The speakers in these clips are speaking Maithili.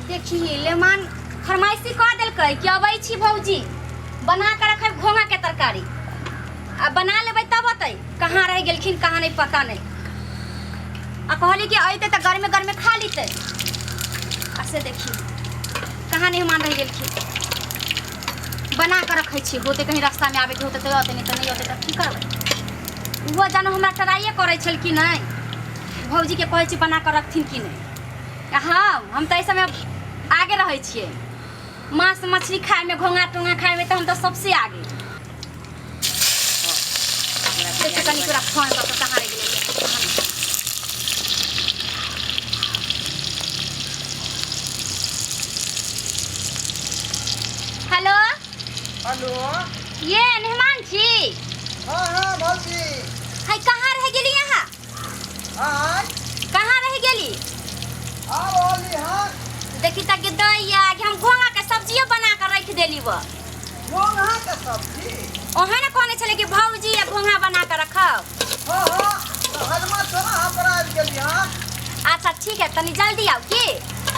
देखी लेमान फरमाइशी कऽ देलकै कि अबै छी भौजी, बना कऽ रखब घोंघा के तरकारी। आ बना लेबै तब अतै। कहाँ रहि गेलखिन कहाँ नहीं पता नहीं। आ कहली कि अइतै तऽ गरमे गरमे खा लीतै। आ से देखी कहाँ मेहमान रहि गेलखिन। बना कऽ रखै छी, होतै कहीं रास्तामे आबैके होतै तऽ अतै, नहि तऽ नहि अतै तऽ की करबै। ओहो जानो हमरा ट्राइए करै छल कि नहि भौजीके कहै छी बना कऽ रखथिन कि नहि। आ हम तऽ एहि समय आगे रहै छियै मांस मछली खायमे, घोंघा टोंगा खायमे तऽ हम तऽ सबसे आगे। देखियौ कनि तोरा फोन कऽ कऽ कहाँ रहि गेलै। हेलो। हेलो। ये मेहमान छी? हाँ हाँ भौजी। है कहाँ रह गेली अहाँ? आय? कहाँ रह गेली? आ रहली हन। देखी तक के दैया कि हम घोंघा के सब्जियो बना के रख देली। वो घोंघा के सब्जी? ओहे ने कहने छले कि भौजी ये घोंघा बना के रखब। हाँ हाँ, तो हजमा चौराहा पर आबि गेली हन। अच्छा ठीक है, तनी जल्दी आउ की।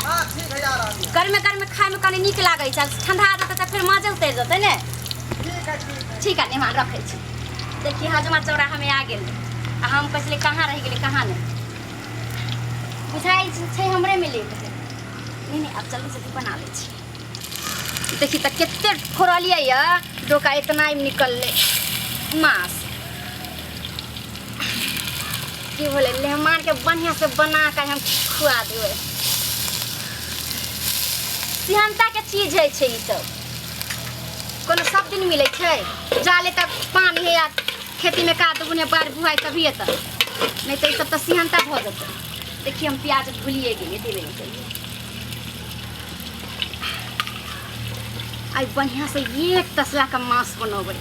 हाँ ठीक है, आ रहली। गरमे गरमे खाय में कनी नीक लागै छै, ठंडा जेतै तऽ फेर मजे उतरि जेतै ने। ठीक है, ठीक है। ठीक है मेहमान, रखै छी। देखी हजमा चौराहा में आ गेल आ हम कहै छलियै कहाँ रहि गेलै कहाँ नहि, बुझाइ छै हमरे में लेट है। नहीं नहीं, आब जल्दी जल्दी बना लै छी। देखी तऽ कते फोड़लियै यऽ डोका, इतना निकललै मांस। की भेलै, मेहमान के बढ़िया से बना के हम खुआ देबै। सिहनता के चीज होइ छै ई सब, कोनो सब दिन मिलै छै। जाले तक पानी है या खेती में काद बुने बाढ़ बुहाइ तभिए तक, नहीं तऽ ई सब तऽ सिहनता भऽ जेतै। देखिए हम प्याज भूलिए गेलियै देबे नहि केलियै। आइ बढ़िया से एक तसला के मांस बनबै,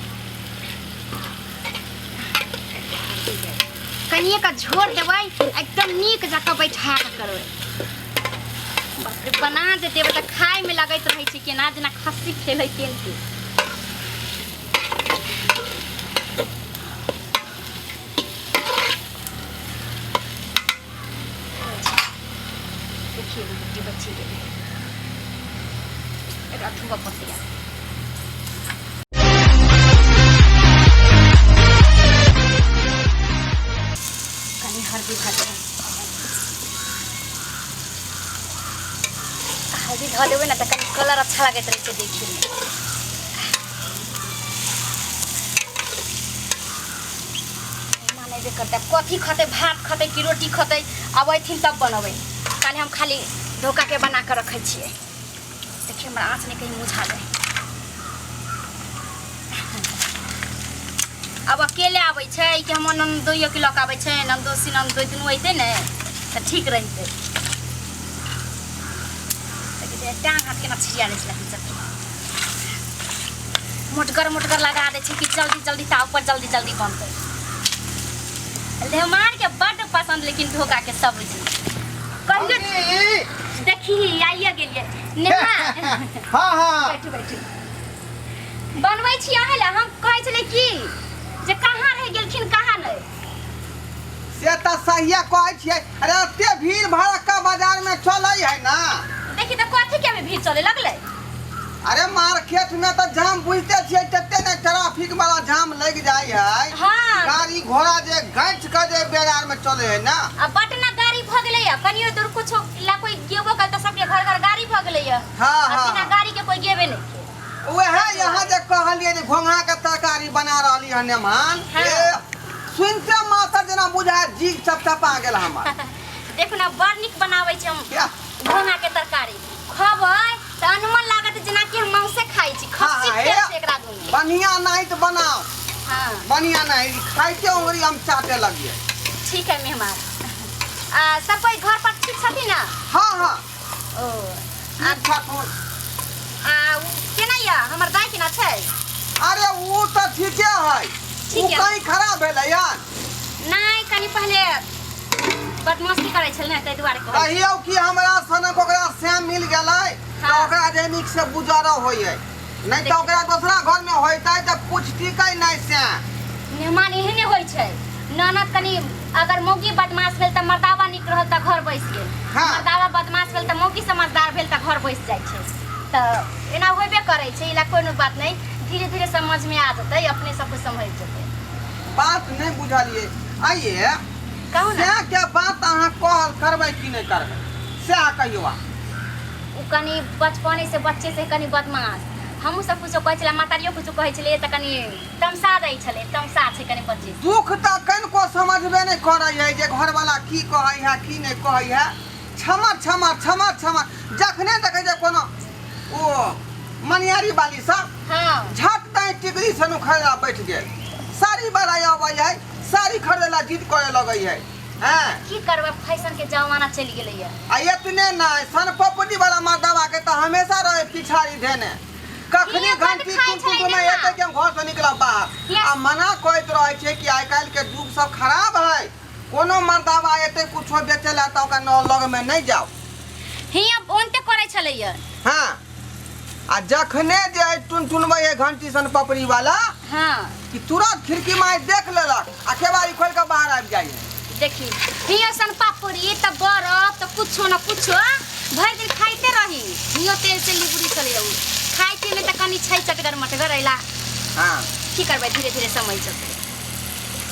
कनिए का झोर देबै, एकदम नीक जकाँ बैठा के करबै। बाप रे, बना जे देबै तऽ खायमे लगैत रहै छै केना जेना खस्सी खेलै केनते। देखिए रोटी बची गेलै, एकरा धोबऽ पड़तै आब। कनि हल्दी धऽ देबै, हल्दी धऽ देबै ने तऽ कनि कलर अच्छा लगैत रहै छै देखैमे। मेहमान अयबे करतै, कथी खतै? भात खतै कि रोटी खतै? आब अयथिन तब बनबै। काल्हि हम खाली धोखाके बना कऽ रखै छियै। देखियौ हमर आँच नहि कहीं मुझा जाए। आब अकेले आबै छै कि हमर ननदोइयोके लऽ कऽ आबै छै? ननदोसी ननदोइ दुनू अयतै ने तऽ ठीक रहितै। टाँग हाथ केना छिड़िया लै छै सखी, मोटगर मोटगर लगा दै छै कि जल्दी जल्दी ताव पर जल्दी जल्दी बनतै। मेहमान के बड्ड पसंद लेकिन धोखा के सब्जी कहियो। भौजी! देखी आइए गेलियै नेहा। हाँ हाँ। बैठू बैठू, बनबै छी अहाँ लए। हम कहै छलै कि जे कहाँ रहि गेलखिन कहाँ नहि। से तऽ सहिए कहै छियै। अरे एते भीड़ भड़क्का बाजार में चलै है ना। देखी तऽ कथी के अभी भीड़ चले लगलै? अरे मार्केट में तऽ जाम बुझते छियै, तते ने ट्रैफिक वाला जाम लग जाइ है। गाड़ी घोड़ा जे गाँठ के जे बाजार में चले है ना। आ बटना गाड़ी भऽ गेलै या कनियो दूर कुछो ला कोई गेबो कल तऽ सबके घर घर गाड़ी भऽ गेलै या। आ बिना गाड़ी के कोई गेबे नहीं के। वएह यहाँ जे कहलियै जे घोंघा के तरकारी बना रहली हन मेहमान, ए सुनते माथा जेना बुझाय जीभ चपचपा गेल हमर। देखू ना बड़ नीक बनाबै छी हम घोंघा के तरकारी। खबै तऽ अनुमान लागत जेनाकि हम मांसे खाइ छी, खस्सी हाँ, खेल छै एकरा दुनू। बढ़िया नहीं तो बनाओ। बढ़िया नहीं खाइते उंगली हम चाटे लगिए। ठीक है मेहमान। आ सब कोई घर पर ठीक छथिन ना? हाँ हाँ। ओ ठीक ठाक। आ उ केना या हमर दाई केना छै? अरे उ तऽ ठीके है। ठीक उ है। कहीं खराब भेलै यार? नहीं, कनी पहले बदमाशी करै छल ने, ताहि दुआरे कहै छी। कहियौ कि हमरा सनक ओकरा श्याम मिल गेलै तऽ ओकरा जे नीक से गुजारा होइ है, नहीं तऽ ओकरा दोसरा घर में होइतै तऽ कुछ टिकै नहीं श्याम। मेहमान एहने होइ छै, ननद कनी अगर मौगी बदमाश भेल तऽ मर्दावा नीक रहल तऽ घर बसि गेल। मर्दावा बदमाश भेल तऽ मौगी समझदार भेल तऽ घर बैस जाइ छै। तऽ एना होबे करै छै, इला कोनो बात नहि, धीरे धीरे समझमे आ जेतै, अपने सब कुछ समझि जेतै। बात नहि बुझलियै आइए। कहू ने। सएह के बात अहाँ कहल करबै कि नहि करबै, सएह कहियौ अहाँ। ओ कनि बचपने से, बच्चे से कनि बदमाश। हमहूँ सब कुछो कहै छलै, मातारियो कुछो कहै छलै तऽ कनि तमसा जाइ छलै। तमसा छै कनि बच्चे से। दुख तऽ कनिको समझबे नहि करै है जे घरवाला की कहै है की नहि कहै है। छमर छमर छमर छमर जखने देखै छै कोनो ओ मनियारी बाली सब, झट दाई टिकरी सन उखड़े ला बैठ गेल। साड़ी वाला अबै है, साड़ी खरीदे ला जिद करे लगै है। हैं। की करबै, फैशन के जमाना चलि गेलैया। आ एतने नहि, सनपपड़ी वाला मर्दवा के तऽ हमेशा रहे पिछाड़ी धेने, कखनी हियाँ बड्ड घंटी खाइ टुन टुन छलै नहि ने। हेतै कि हम घर से निकलब बाहर। Yes. आ मना कहैत रहै छै कि आइ काल्हि के युग सब खराब है, कोनो मर्दावा एतै कुछो बेचै ला तऽ ओकरा न लग में नहि जाउ। हियाँ ओनते करै छलैया। हाँ, आ जखने जे है टुनटुनबै है घंटी सन पपड़ी वाला कि तुरंत खिड़की माय देख लेलक आ केबाड़ी खोलि कऽ बाहर आबि जाइ है। देखी, हियाँ सन पापड़ी तऽ बरफ तऽ कुछो न कुछो भरि दिन खाइते रही। हियाँ तेल से लिबुरी चले उ खाइ पिए में तऽ कनि छै चटगर मटगर अइला। की करबै, धीरे धीरे समझ जेतै।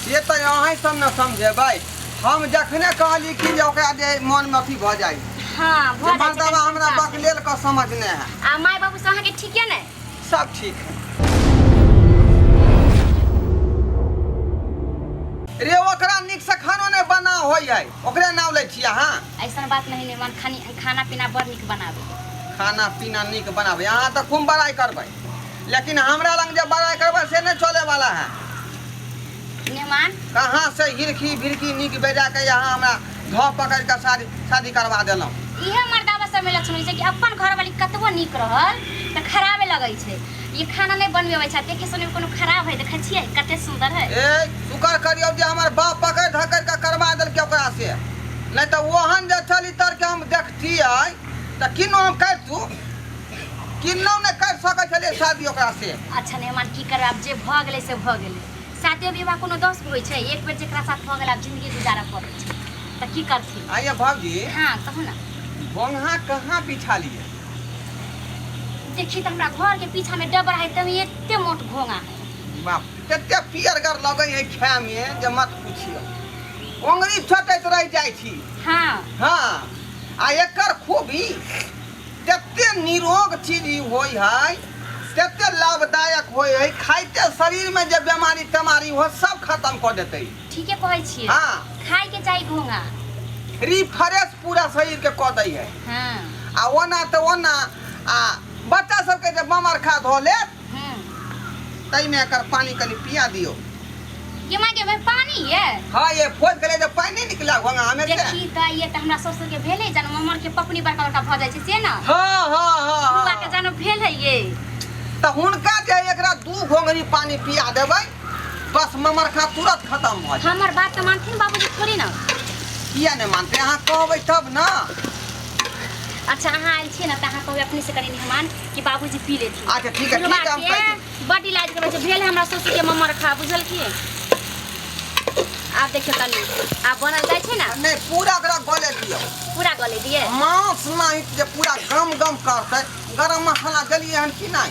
से तऽ अहीं सब ने समझेबै। हम जखने कहली कि जे ओकरा जे मन में अथी भऽ जाइ भऽ जे जाइ छै। मर्दवा कनि हमरा तमसा छै। बकलेल कऽ समझने है। आ माय बाबू सब अहाँके ठीक यऽ ने? सब ठीक है। रे ओकरा नीक से खानो नहि बना होइ है, ओकरे नाम लै छी अहाँ? ऐसन बात नहीं ने मन, खानी खाना पीना बड़ नीक बनाबै। खाना पीना नीक बनाबै, अहाँ तऽ खूब बड़ाइ करबै, लेकिन हमरा लग जे बड़ाइ करबै से नहि चले वाला है। मेहमान कहाँ से हिरखी भिरखी नीक बेजा के यहाँ हमरा धऽ पकड़ के शादी शादी करवा देलहुँ। इहे मर्दावा सब में लक्षण होइ छै कि अपन घरवाली कतबो नीक रहल तऽ खराबे लगै छै। ये खाना नहि बनबे अबै छै, देखे सुने कोनो खराब है? देखै छियै कते सुंदर है। ए शुक्र करियौ जे हमर बाप पकड़ धकड़ के करवा देलकै ओकरा से, नहि तऽ ओहन जे चलितर के हम देखतियै तऽ किन्नो हम करितू, किन्नो नहि करि सकै छलियै शादी ओकरा से। अच्छा मेहमान, की करबै आब, जे भऽ गेलै से भऽ गेलै। शादियो विवाह कोनो दोष होइ छै? एक बेर जेकरा साथ भऽ गेल, आब जिंदगी गुजारा पड़ै छै, तऽ की करथिन? आइए भौजी। हाँ, कहू ना। घोंघा कहाँ बिछा लिए? देखी तऽ हमरा घर के पीछा में डबरा है, तभी एते मोट घोंघा है। बाप, कते पियरगर लगै है खाय में जे मत पूछियो, ओंगरी छटैत रहि जाइ छी। हाँ, आ एकर खूबी तते निरोग चीज ई होइ है, तते लाभदायक होइ है, खाइते शरीर में जे बीमारी तेमारी हो सब खत्म कऽ देतै। ठीके कहै छियै। खाय के चाही घोंघा। रिफ्रेश पूरा शरीर के कऽ दै है। आ ओना तऽ ओना आ बच्चा सबके जे बमरखा धऽ लेत, ताहिमे एकर पानि कनि पिया दियौ। ये माय के भाई पानी ये? हाँ, ये फोज गेलै जे पानि नहि निकला घोंघा हमे से। देखी तऽ ये तऽ हमरा ससुर के भेलै, जानो ममर के पपनी बड़का बड़का भऽ जाइ छै से ना। हाँ हाँ हाँ। बुआ के हाँ। जानो भेल है ये। तऽ हुनका जे एकरा दू घोंघरी पानि पिया देबै, बस ममरखा तुरंत खत्म भऽ जायत। हमर बात तऽ मानथिन बाबूजी थोड़ी ना। किया नहि मानतै? अहाँ कहबै तब ने। अच्छा, अहाँ आयल छियै ने तऽ अहाँ कहबै अपने से कनि मेहमान कि बाबूजी पी लेथिन। अच्छा ठीक है, ठीक है, हम कहि देब। बड इलाज करबै छै। भेल हमरा ससुर के ममर खा, बुझलखिन? आब देखियौ कनि आब बनल जाइ छै ने। नहि, पूरा ओकरा गले दियौ। पूरा गले दिए? मांस नहि जे पूरा गम गम करतै। गरम मसाला देलियै हन कि नहि?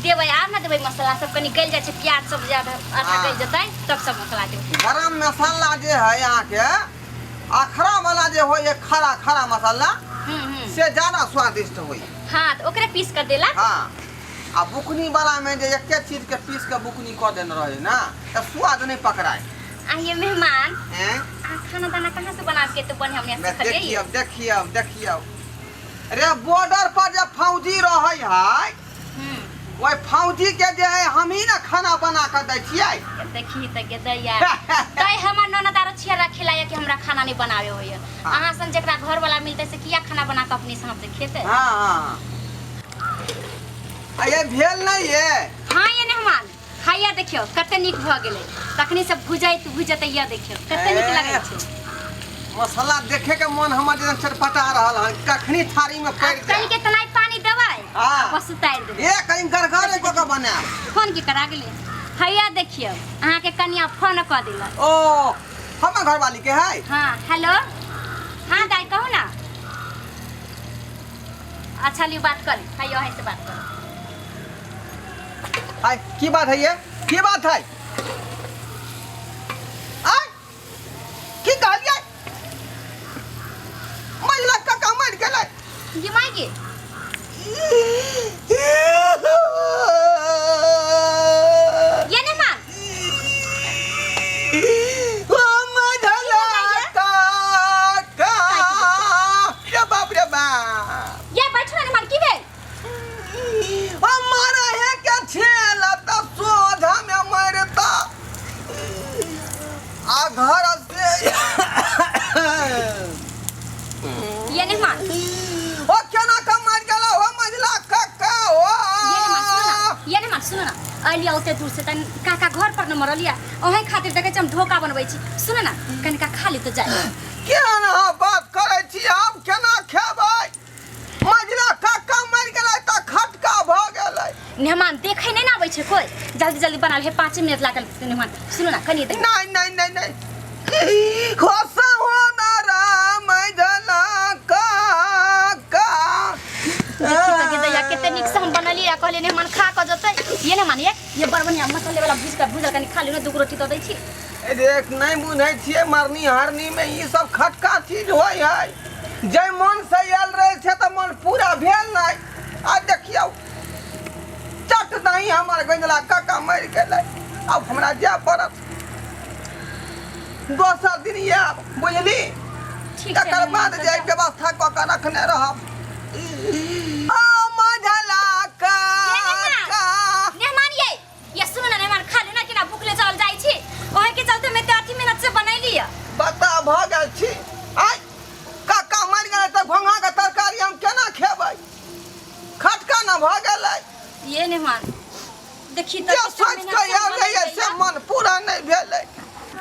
देबै, आब ने देबै। मसाला सब कनि गलि जाइ छै, प्याज सब ज्यादा आधा गलि जेतै तब सब मसाला देबै। गरम मसाला जे है अहाँके अखरा वाला जे होइ है, खड़ा खड़ा मसाला, हम्म हम्म से ज्यादा स्वादिष्ट होइ है। हाँ, तऽ ओकरे पीस कर देला। हाँ, आ बुकनी वाला में जे एके चीज के पीस के बुकनी कऽ देने रहे ना, तऽ स्वाद नहीं पकड़ाए। आ ये मेहमान, हैं? आ खाना दाना कहाँ से बना के तो बने हमने मैं सिखलियै? देखियौ देखियौ देखियौ रे, बॉर्डर पर जे फौजी रहै है, ओहि फौजी के जे है हमही ने खाना बना कऽ दै छियै। देखी तऽ के दैया तै हमर ननद आरो छिया रखे लायक कि हमरा खाना नहीं बनावे होइए। अहाँ सन जेकरा घर वाला मिलतै से किया खाना बना कऽ अपने से हाथ से खेतै? हाँ हाँ, आ ये भेल नहीं ये? हाँ ये मेहमान, हैया देखियौ कते नीक भऽ गेलै। तखनी से भुजैत भुजैत या देखियौ कते नीक लगै छै। मसाला देखे के मन हमर जेना चटपटा रहल हन, कखनी थारी में पड़ि आब कनि जाय। के तनाइ पानी देबै। बस उतारि देबै। ए कनि गरगरे कऽ के बनायब। फोन की करा गेलै? हैया देखियौ, अहाँके कनिया फोन कऽ देलक। ओ हमर घरवाली के है? हाँ, हेलो, हाँ दाइ, कहू ना। अच्छा लियो बात कर ली, हाय अहीं से बात कर। आय की बात है ये, की बात है? आय की कहलियै? महिला काका मरि गेलै। गे माय गे, ये नहीं मान। ओ मझला काका, रे बाप रे बाप। ये बैठो ना मान, की भेल? ओ मरे है के छेल त सोझा में मरता आ घर से। ये नहीं मान। ओ केना के मर गेल ओ मझला काका? ओ ये नहीं मान, सुनो ना, ये नहीं मान, सुनो ना, अलिया ओते दूर से तन काका घर पर न मरलिया, ओहे खातिर देखै छी हम धोखा बनबै छी। सुनो ना, कनिका खा ली तो जाय। केहन अहाँ बात करै छी? आब केना खेबै? मझला काका मरि गेलै तऽ खटका भऽ गेलै। मेहमान देखै नहीं ना आबै छै कोइ, जल्दी जल्दी बना ले, 5 मिनट लागल। मेहमान सुनो ना, कनि देख। नहीं नहीं नहीं नहीं, हो ना राम मझला काका। देखी तऽ दैया कते नीक से हम बनलियै आ कहलियै मेहमान खा कऽ जेतै। ये ने मानिए, ये बड़ बढ़िया मसाले वाला भूज कऽ भूजल, कनि खा लियौ ने, 2 रोटी दऽ दै छी। देख नहीं बुझै छियै, मरनी हारनी में ई सब खटका चीज होइ है। जे मन से आयल रहै छै तऽ मन पूरा भेल नहीं। आ देखियौ चट नहीं हमर गंजला काका मरि गेलै। आब हमरा जाय पड़त, दोसर दिन आयब, बुझली? ठीक छै। तकर बाद मेहमान जे तऽ व्यवस्था कऽ के रखने रहब। आ मझला काका, मेहमान ये ये सुनो ना मेहमान, खा लियौ ना, केना भूखले चल जाइ छी, ओहे के चलते मैं तऽ अथी मेहनत से बनैली है। बता भऽ गेल छी। आय काका मरि गेलै तऽ घोंघा के तरकारी हम केना खेबै? खटका न भऽ गेलै। ये मेहमान देखी तऽ जे कते सोचि मेहनत कऽ से आयल रहियै बनैली से है। मन पूरा नहि भेलै।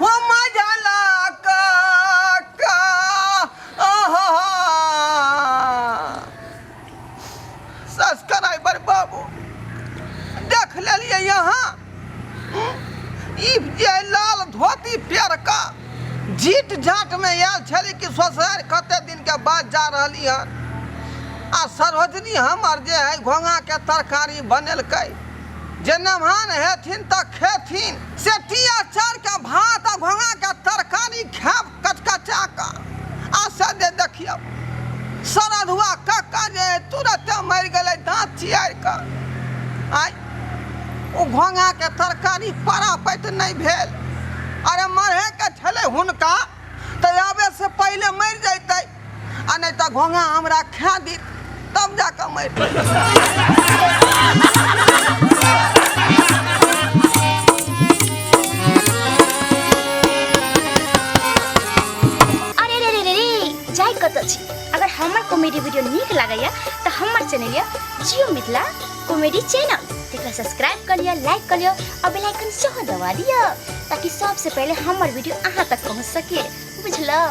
ओ मझला काका, आहा, सब्सक्राइबर बाबू देख लेलियै यहाँ ई जे लाल धोती पेरका झीट झाट में आयल छली कि ससुरारि कते दिन के बाद जा रहली हन। आ सरोजनी हमर जे है घोंघा के तरकारी बनेलकै, जे मेहमान हेथिन तऽ खेथिन से टिया चाउर के भात आ घोंघा के तरकारी खायब कचकचा कऽ। आ से जे देखियौ सरधुआ काका जे तुरते मरि गेलै दाँत चियारि कऽ। आइ ओ घोंघा के तरकारी परापैत नहि भेल। अरे मरे के छलै हुनका तऽ आबे से पहिले मरि जैतै, आ नहि तऽ घोंघा हमरा खा दित तब जाकऽ मरि। अरे रे रे रे रे, जाय कतऽ छी? अगर हमर कॉमेडी वीडियो नीक लागैया तऽ हमर चैनल यऽ जियो मिथिला कॉमेडी चैनल, तेकरा सब्सक्राइब कऽ लिअ, लाइक कऽ लिअ और बेल आइकन सेहो दबा दिअ ताकि सबसे पहिले हमर वीडियो अहाँ तक पहुँच सके, बुझलौ?